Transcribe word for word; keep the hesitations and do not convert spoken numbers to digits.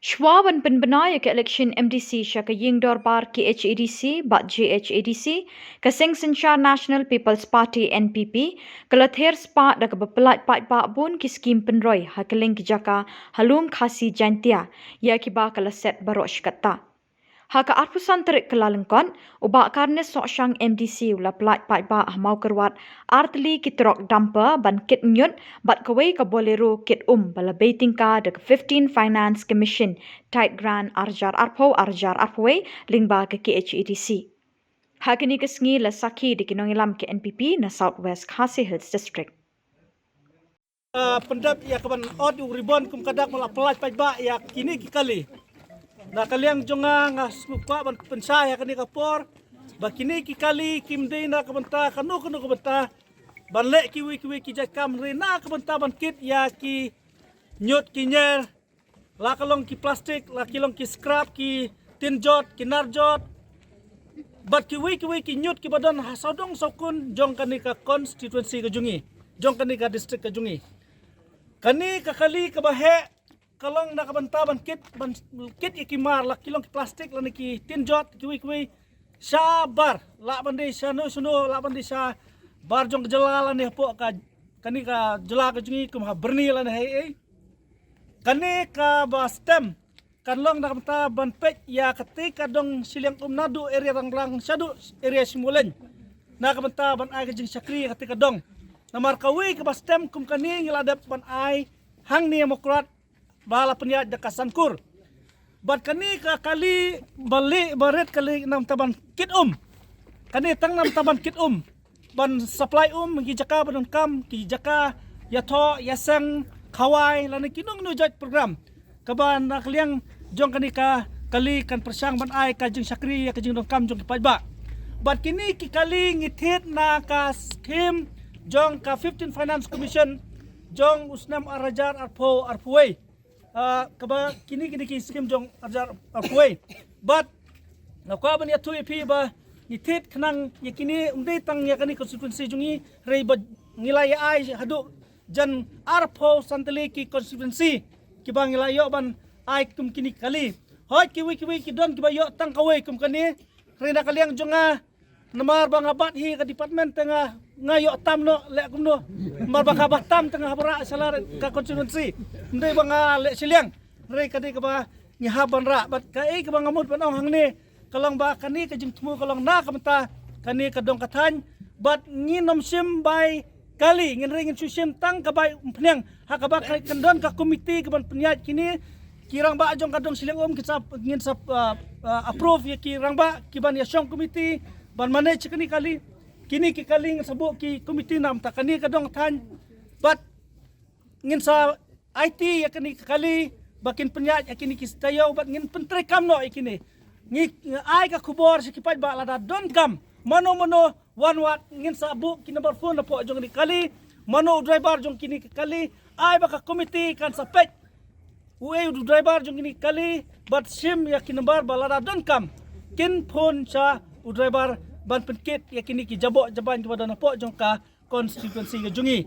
Shwa ban pynbna ïa ka election M D C sha ka ïing dorbar K H A D C bad J H A D C, ka Seng Synshar National People's Party N P P ka la ther spah da kaba pyllait paidbah bun ki skim pynroi ha kylleng ki jaka ha Lum Khasi Jaintia, ïa kiba ka la set baroh shi katta. Ha ka arphew san tarik Kyllalyngkot, u Bah Carnes Sohshang M D C u la pyllait paidbah ha Mawkyrwat ar tylli ki trok dumper ban kit ñiut bad kawei ka Bolero kit um ba la bei tyngka da ka fifteen Finance Commission Tight Grant ar hajar arphew ar hajar arphew wei lyngba ka K H A D C. Ha kane ka sngi la sakhi da ki nongïalam ka N P P na South West Khasi Hills District. Ah, pyndep ïa ka ban ot ïa u ribbon kum ka dak ba la pyllait paidbah ïa kine ki kali. Na ka liang jong nga, nga sngewkwah ban pynshai ha kane ka por ba kine ki kali kim dei na ka bynta kano kano ka bynta ban leh kiwei kiwei ki jait kam, hynrei na ka bynta ban kit ïa ki ñiut ki ñier, la ka long ki plastik, la ki long ki scrap, ki tin jot, ki nar jot, bad kiwei kiwei ki ñiut kiba don ha sawdong sawkun jong kane ka constituency ka jong ngi, jong kane ka district ka jong ngi. Kane ka kali kaba heh ka long na ka bynta ban kit, ban kit ïa ki mar, la ki long ki plastik lane ki tin jot, kiwei kiwei, shabar, lah ban dei shano shano, lah ban dei shabar jong ka jylla lane hapoh ka, kane ka jylla ka jong ngi, kum ha Byrni lane ha ei ei. Kane kaba stem kan long na ka bynta ban peit ïa kata ka dong shiliang um naduh area Rangrang shaduh area Shimoleng, na ka bynta ban ai ka jingshakri ïa kata ka dong. Namar kawei kaba stem kum kane ngi la dep ban ai hangne ha Mawkyrwat ba la pynïaid da ka Sankor. Bad kane ka kali ba leh ba rit kali na ka bynta ban kit um. Kane tang na ka bynta ban kit um, ban supply um ki jaka ba donkam, ki jaka ïathoh ïaseng, khawai lane kino kino jait program kaba na ka liang jong kane ka kali kan pyrshang ban ai ka jingshakri ïa ka jingdonkam jong ki paidbah. Bad kine ki kali ngi thied na ka skim jong ka fifteen Finance Commission jong u snem ar hajar arphew arphew wei. Ah, kaba kine kine ki skim jong ar hajar arphew wei. Bad nga kwah ban ïathuh ïa phi ba ngi thied khnang ïa kine, ym dei tang ïa kane constituency jong ngi, hynrei ba ngi la ïa ai haduh jan arphew san tylli ki constituency kiba ngi la ïoh ban ai kum kine ki kali. Hooid, kiwei kiwei ki don kiba ïoh tang kawei kum kane, hynrei na ka liang jong nga, namar ba nga bat hi ka department te nga, nga ïoh tam noh leh kumno. Namar ba ka ba tam te nga hap rah sha la ka constituency. Ym dei ba nga leh shiliang, hynrei ka dei kaba ngi hap ban rah. Bad kaei kaba nga mut ban ong hangne ka long ba kane ka jingthmu ka long na ka bynta kane ka dong ka thaiñ. Bad ngin ym shim bai kali, ngin, hynrei ngin shu shim tang ka bai umphniang, ha kaba kan don ka komiti kaban pynïaid kine. Ki rangbah jong ka dong shiliang um, ki sa, ngin sa, ah, ah, approve ïa ki rangbah kiban ïashong komiti ban manage kine kali. Kine ki kali ngin sa buh ki komiti na ka bynta kane ka dong thaiñ. Bad ngin sa aiti ïa kine ki kali ba kin pynïaid ïa kine ki taïew, bad ngin pyntreikam noh ïa kine. Ngi, ngi ai ka khubor sha ki paidbah, lada donkam mano mano, wan wad, ngin sa buh ki number phone hapoh jong kine ki kali. Mano u driver jong kine ki kali, ai ba ka komiti kan sa peit uei u driver jong kine ki kali, bad shim ïa ki number ba lada donkam kin phone sha u driver ban pynkit ïa kine ki jaboh jaban kiba don hapoh jong ka constituency ka jong ngi.